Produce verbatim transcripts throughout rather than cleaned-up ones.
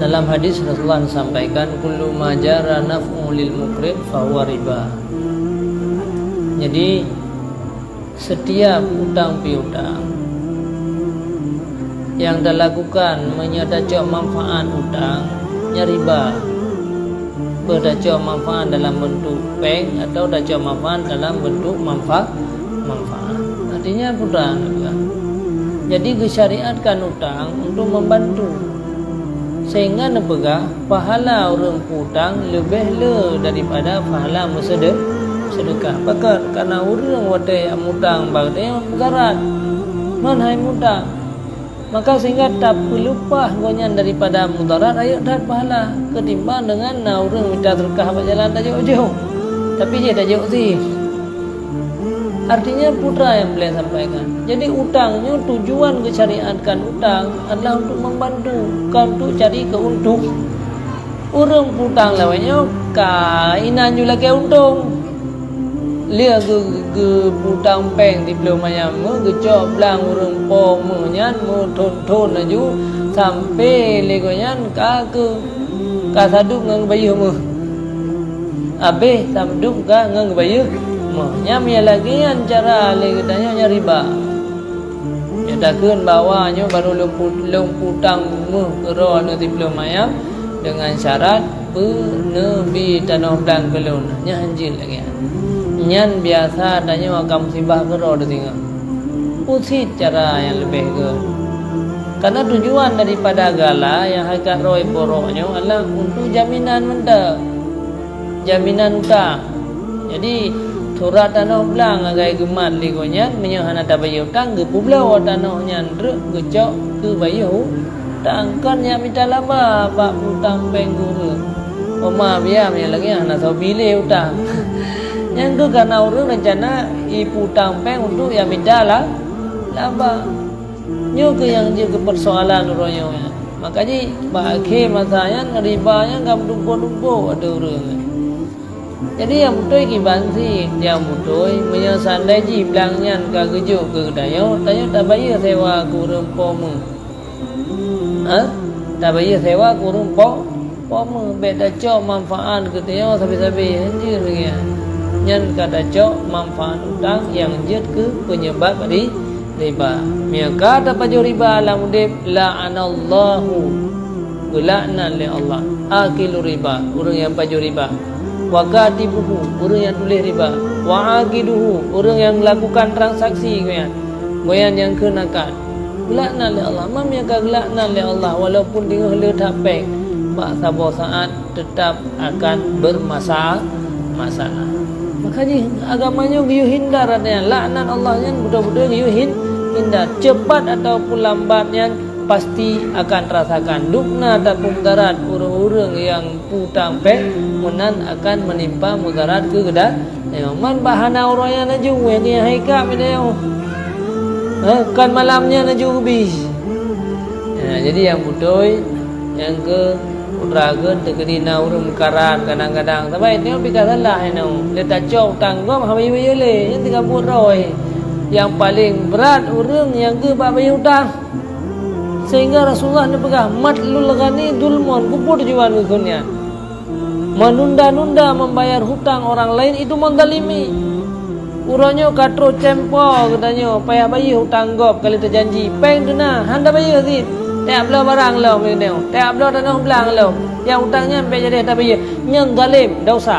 Dalam hadis Rasulullah sampaikan, "Kullu ma jara naf'u lil muqrid fahuwa riba." Jadi, setiap utang piutang yang dilakukan meunyoe tacok manfaat utang, nyan riba. Peue tacok manfaat dalam bentuk péng atau tacok manfaat dalam bentuk manfa-, manfaat. Artinya, peue teuka. Jadi, geusyariatkan utang untuk membantu, sehingga neupeugah pahala ureuëng piutang leubeh le daripada pahala meuseude-, seudeukah. Pakon? Karena ureuëng watée mutang bak geutanyoe mudarat, meunan hai mutang. Maka sehingga tapeuleupah gobnyan daripada mudarat rayeuk that pahala, ketimbang deungon na ureuëng mita seudeukah bak jalan tajok-jok, tapi jih tajok sih. Artinya, peue nyang lôn sampaikan. Jadi, utang nyoe tujuan geusyariatkan utang adalah untuk membantu, bukan untuk cari keuntungan. Ureuëng piutang lawét nyoe ka inan ju lakée untông. Lheueh geu-, geu-, geupiutang péng siplôh manyam meuh, geucok blang ureuëng po meuh nyan meuthon-thon laju, sampoe lé gobnyan ka keu, ka sadub ngon geubayeue meuh. Abéh sadub ka ngon geubayeue meuh. Nyan meunyo lagée nyan cara lé geutanyoe, nyan riba. Nyoe takheun bahwa nyoe barô lôn pu-, lôn piutang meuh keudroe nyoe siplôh manyam deungon syarat beuneubi tanoh blang keu lôn. Nyan hanjeuet lagée nyan. Nyan biasa tanyoe ka musibah keudroe teuh singoh. Peue cit cara nyang leubeh gét. Karena tujuan daripada gala nyang hai ka roe borok nyoe adalah untuk jaminan mantong. Jaminan utang. Jadi, surat tanoh blang agai geumat lé gobnyan, meunyoe hana tabayeue utang, geupeubloe tanoh nyan treuk geucok keu bayeue utang. Kon nyang mita laba bak piutang péng gureueng. Oma biaya meunyoe lagée hana soe bi lé utang. Nyan keuh kana ureuëng rencana ipiutang péng untuk nyang mita la-, laba. Nyoe keuh nyang jeuet keu peusoalan uroe nyoe nyan. Maka jih, bak akhé masa nyan, riba nyan ka meutumpôk-tumpôk ateueh ureuëng. Jadi, nyang beutôi kiban cit, nyang beutôi, meunyoe seundai jih blang nyan ka geujok keu geutanyoe, tanyoe tabayeue sewa keu ureuëng po meuh. Ha? Tabayeue sewa keu ureuëng po, po meuh, bék tacok manfaat geutanyoe sabe-sabe, hanjeuet lagée nyan. Nyan ka tacok manfaat utang nyang jeuet keu peunyeubab ri-, riba. Meunyoe ka tapajoh riba lam udeb, la'anallahu, geulaknat lé Allah, akilu riba, ureuëng nyang pajoh riba, wa katibuhu, ureuëng nyang tuléh riba, wa aqiduhu, ureuëng nyang lakukan transaksi nyan, nyan nyang kheun akad. Geulaknat lé Allah. Man meunyoe ka geulaknat lé Allah, walaupun teungoh le that péng, bak saboh saát teutap akan bermasa-, masalah. Maka jih agama nyoe geuyue hindar, artinya laknat Allah nyan beutôi-beutôi geuyue hin-, hindar. Cepat ataupun lambat nyan pasti akan terasakan. Dubna tapeumudarat ureuëng-ureuëng nyang piutang péng, meunan akan meunimpa mudarat keu geuda-, Nyoe man bak hana uroe nyan laju, nyang keu nyang hai ka beda nyoe. Ha, kon malam nyan laju geubi. Ha, jadi nyang beutôi, nyang keu putra keu teukeudi na ureuëng meukarat kadang-kadang. Sabai nyoe pih ka salah nyoe. Lé tacok utang gob hana bayeue-bayeue lé, nyan tinggai buet roe. Nyang paleng brat ureuëng nyang keu bak bayeue utang. Sehingga Rasulullah neupeugah, "Matlul ghani zulmun," peue tujuan geukheun nyan. Menunda-nunda membayar hutang orang lain itu menzalimi. Uroe nyoe ka troh tempo geutanyoe payah bayeue hutang gob ka lheueh tajanji, péng teuna hana bayeue cit. Tajak bloe barang lom, tajak bloe tanoh blang lom. Nyang utang nyan bék jadi tabayeue. Nyan zalem, dosa.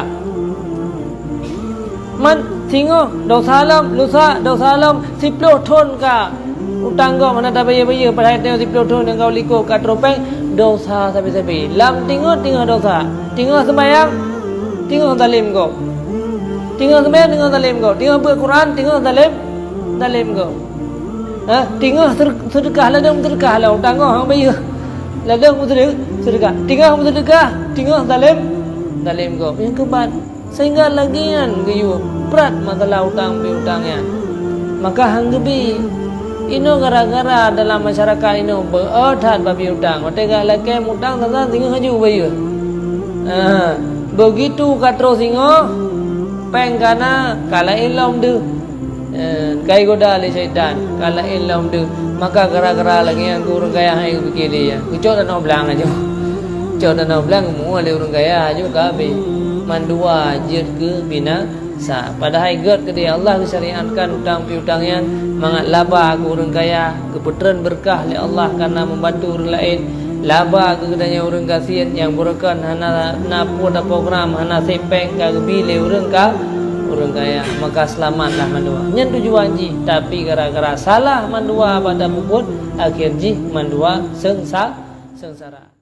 Man singoh dosa lom, lusa dosa lom, siplôh thon ka utang gob hana tabayeue-bayeue, padahai teungoh siplôh thon nyang gob likot ka troh péng, dosa sabe-sabe. Lam teungoh, teungoh dosa. Teungoh seumayang, teungoh zalem gob. Teungoh seumayang, teungoh zalem gob. Teungoh beuet Quran, teungoh zalem, zalem gob. Ha, teungoh seudeukah, ladôm seudeukah lom, utang gob hana bayeue. Ladôm seude-, seudeukah. Teungoh seudeukah, teungoh zalem, zalem gob. Nyang keubat. Sehingga lagée nyan geuyue brat masalah utang piutang nyan. Maka han geubi. Inoe gara-gara dalam masyarakat inoe beu-o that babi utang. Watée ka lakée mutang, teungoh singoh haju bayeue. Ha, begitu ka troh singoh, péng ka na, ka laén lom deuh. Eh, ka igoda lé syaitan, ka laén lom deuh. Maka gara-gara lagée nyan ureuëng kaya hai geupike lé, ya. Geucok tanoh blang aja. Yoh tanoh blang muoh lé ureuëng kaya, aju ka habéh. Mandua jeuet keu binasa. Padahai gét keudéh Allah geusyariatkan utang piutang nyan mangat laba keu ureuëng kaya, geupeutreun beureukat lé Allah kareuna membantu ureuëng laén. Laba keu geutanyoe ureuëng gasien nyang beureukat hana na peue program, hana sép péng ka geubi lé ureuëng ka ureuëng kaya. Maka seulamatlah mandua. Nyan tujuan jih, tapi gara-gara salah mandua bak tapeubuet, akhé jih mandua seungsa-, seungsara.